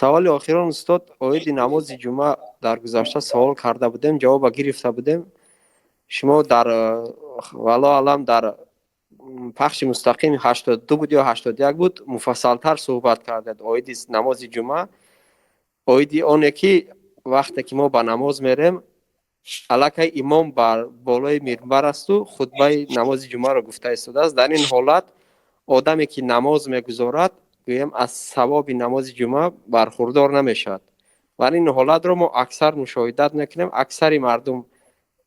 Саволи охирон, устод, оиди намози ҷумъа. Дар гузашта савол карда будем, ҷавоба гирифта будем. Шумо дар, валлоҳу аълам, дар пахши мустақими 82 буд ё 81 буд, муфассалтар суҳбат кардед оиди намози ҷумъа, оиди оне ки вақте ки мо ба намоз мерем, аллакай имом бар болои минбар асту хутбаи намози ҷумъаро гуфта истодааст. Дар ин ҳолат одаме ки намоз мегузорад, гӯем, аз савоби намози ҷумъа бархурдор намешавад. Ва ин ҳолатро мо аксар мушоҳидат мекунем. Аксари мардум,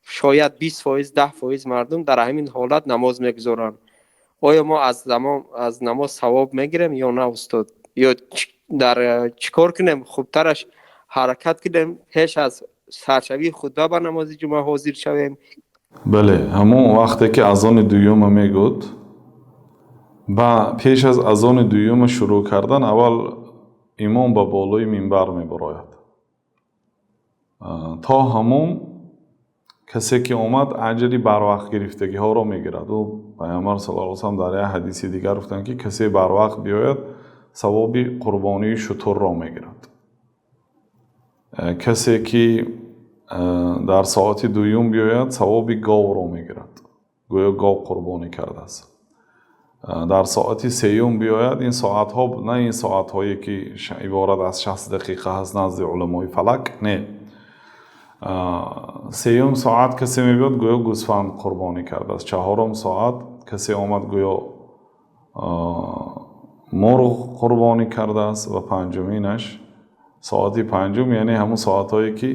шояд 20%, 10% мардум дар ҳамин ҳолат намоз мегузоранд. Оё мо аз намоз савоб мегирем ё на, устод? Ё дар чӣ кор кунем хубтараш? Ҳаракат кунем, пеш аз саршавии хутба ба намози ҷумъа ҳозир шавем? Бале, ҳамон вақте ки азони дуюма мегӯд, ба пеш аз азони дуюма шурӯъ кардан, аввал имом ба болои минбар мебарояд. То ҳамон касе ки омад, аҷри барвақт гирифтагиҳоро мегирад. Ӯ Пайғамбар саллаллоҳу алайҳи васаллам дар як ҳадиси дигар гуфтанд, ки касе барвақт биёяд, савоби қурбонии шутурро мегирад. Касе ки дар соати дуюм биёяд, савоби говро мегирад, гӯё гов қурбонӣ кардааст. Дар соати сеюм биёяд, ин соатҳо на ин соатҳое ки иборат аз 60 дақиқа ҳаст назди уламои фалак, не, сеюм соат касе мебиёд, гӯё гӯсфанд қурбонӣ кардааст. Чаҳорум соат касе омад, гӯё мурғ қурбонӣ кардааст. Ва панҷуминаш, соати панҷум, яъне ҳамун соатҳое ки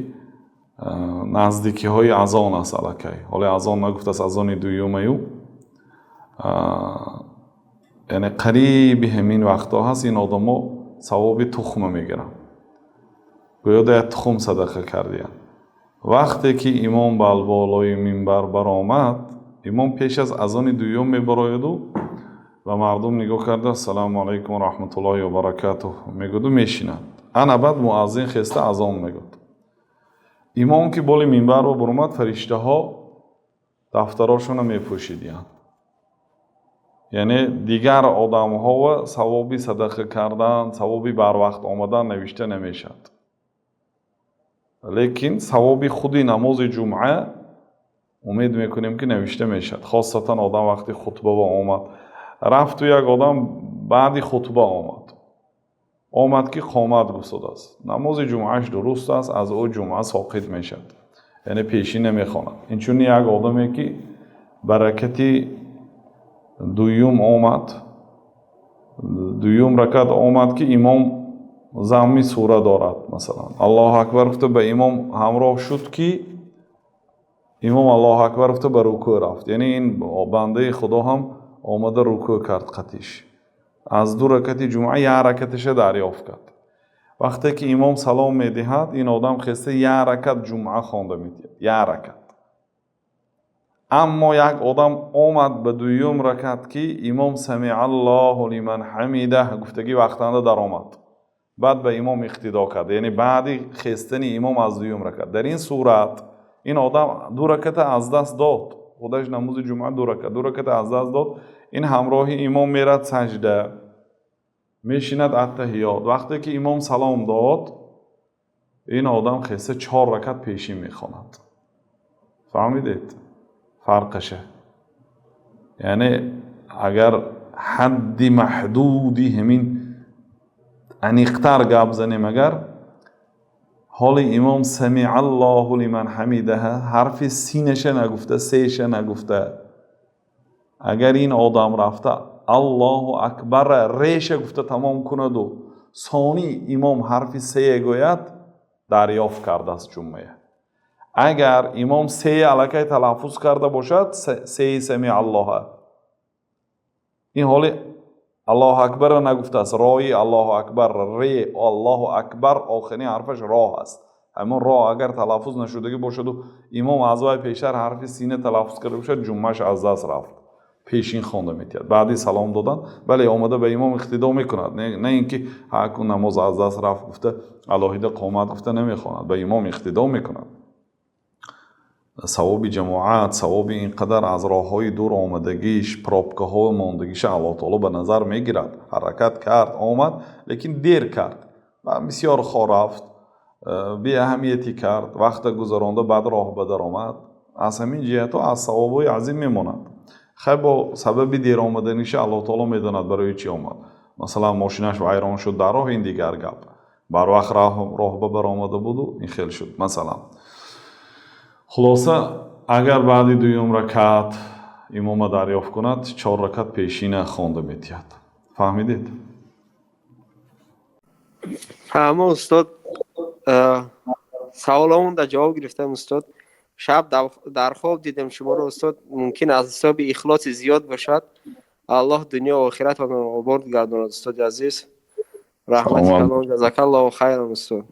наздикиҳои азон аст, аллакай ҳоле азон нагуфтааст, азони дуюмаю, яъне қариби ҳамин вақтҳо ҳаст, ин одамо савоби тухма мегиранд, гӯё да як тухм садақа кардиянд. Вақте ки имом ба болои минбар баромад, имом пеш аз азони дуюм мебарояду ба мардум нигоҳ карда, «Ассалому алайкум ва раҳматуллоҳи ва баракатуҳ» мегӯду мешинад. Ана баъд муаззин хеста азон мегӯд. Имом ки боли минбарро баромад, фариштаҳо дафтарошонро мепӯшидиянд, яъне дигар одамҳо савоби садақа кардан, савоби барвақт омадан навишта намешавад, лекин савоби худи намози ҷумъа умед мекунем, ки навишта мешавад. Хосатан одам вақти хутбаво омад, рафту як одам баъди хутба омад, омад ки қомат гуфтодааст, намози ҷумъааш дуруст аст, аз ӯ ҷумъа соқит мешавад, яъне пешӣ намехонад. Инчунин як одаме ки ба ракати дуюм омад, дуюм ракат омад, ки имом замми сура дорад, масалан, «Аллоҳу акбар» гуфта ба имом ҳамроҳ шуд, ки имом «Аллоҳу акбар» гуфта ба рукӯъ рафт, яъне ин бандаи Худо ҳам омада рукӯъ кард қатиш, аз ду ракати ҷумъа як ракаташа дарёфт кард. Вақте ки имом салом медиҳад, ин одам хеста як ракат ҷумъа хонда медиҳад, як ракат. Аммо як одам омад ба дуюм ракат, ки имом «Самиаллоҳу лиман ҳамидаҳ» гуфтагӣ вақтанда даромад, баъд ба имом иқтидо кард, яъне баъди хестани имом аз дуюм ракат. Дар ин сурат ин одам ду раката аз даст дод. Худаш намози ҷумъа ду ракат, ду раката аз даст дод. Ин ҳамроҳи имом мерад саҷда мешинад, аттаҳиёт. Вақте ки имом салом дод, ин одам хеста чор ракат пешин мехонад. Фаҳмидед фарқаша? Яъне агар ҳадди маҳдуди ҳамин аниқтар гап занем, агар ҳоли имом «Самиаллоҳу лиман ҳамидаҳа» ҳарфи синаша нагуфта, сеша нагуфта, агар ин одам рафта «Аллоҳу акбарра» реша гуфта тамом кунаду сони имом ҳарфи сее гӯяд, дарёфт кардааст ҷумъая. Агар имом сея аллакай талаффуз карда бошад, сеи «Самиаллоҳа», ин ҳоли «Аллоҳу акбарро» нагуфтааст, рои «Аллоҳу акбар», ре «Аллоҳу акбар», охирин ҳарфаш роҳ аст, ҳамон роҳ агар талаффуз нашудагӣ бошаду имом аз вай пештар ҳарфи сина талаффуз карда бошад, ҷумъаш аз даст рафт, пешин хонда метиҳад баъди салом додан. Бале, омада ба имом иқтидо мекунад, на ин ки ҳакун намоз аз даст рафт гуфта, алоҳида қомат гуфта намехонад, ба имом иқтидо мекунад. Савоби ҷамоат, савоби ин қадар аз роҳҳои дур омадагиш, пробкаҳо мондагиша Аллоҳ таоло ба назар мегирад. Ҳаракат кард, омад, лекин дер кард. Бисёр хор рафт, беаҳамиятӣ кард, вақта гузаронда, баъд роҳ ба даромад, аз ҳамин ҷиҳатҳо аз савобҳои азим мемонад. Хай, бо сабаби дер омаданиша Аллоҳ таоло медонад, барои чӣ омад. Масалан, мошинаш вайрон шуд дар роҳ, ин дигар гап. Барвақт роҳ ба баромада буду ин хел шуд, масалан. Хулоса, агар баъди дуюм ракат имома дарёфт кунад, чор ракат пешина хонда метиҳад. Фаҳмидед? Фаҳмо, устод. Саволомонда ҷавоб гирифтам, устод. Шаб дар хоб дидем шуморо, устод. Мумкин аз ҳисоби ихлоси зиёд бошад. Аллоҳ дунё охиратонро обод гардонад, устоди азиз. Раҳмати калон, ҷазакаллоҳу хайран, устод.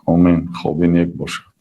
Омин, хоби нек бошад.